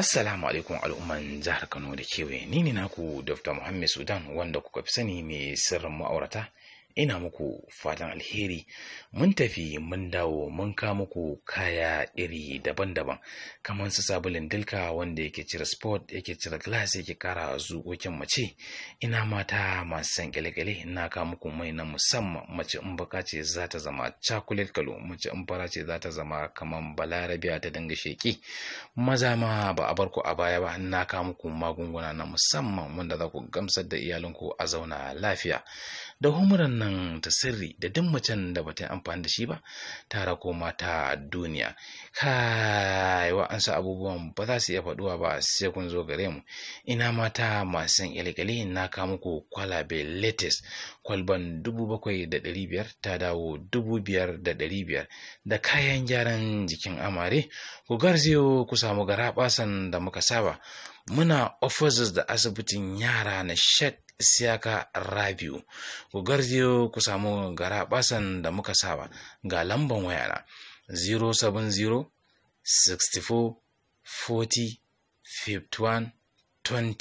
Assalamu alaikum al'umman jihar Kano da kewaye. Ni ne naku Dr. Muhammad Sudan, wanda kuka fi sani mai sirrin ma'aurata. Ina muku fatan alheri. Mun tafi mun dawo, mun kawo muku kaya iri daban-daban, kamar su sabulin dilka wanda yake cire spot, yake cire glass, yake kara zuƙokin mace. Ina mata masu san kyale-kyale, ina kawo muku mai na musamman. Mace in baka ce za ta zama chocolate kalo, mace in fara ce za ta zama kamar balarabiya ta dinga sheƙi. Maza ma ba a bar ku a baya ba, na kawo muku magunguna na musamman wanda za ku gamsar da iyalinku a zauna lafiya. Da humuran nan ta sirri da duk macen da bata yi amfani da shi ba tara ko mata duniya. Kai, wa'ansu abubuwan ba za su iya faɗuwa ba sai kun zo gare mu. Ina mata masu son kyale-kyale, na kawo muku kwalabe latest, kwalban 7,500 ta dawo 5,500, da kayan gyaran jikin amare. Ku garzayo ku samu garaɓasan da muka saba. Muna offices da asibitin yara na Sheikh Siyaka Rabiu. Ku garzayo ku samu garaɓasan da muka saba. Ga lamban wayana: 070 64 40 51 20.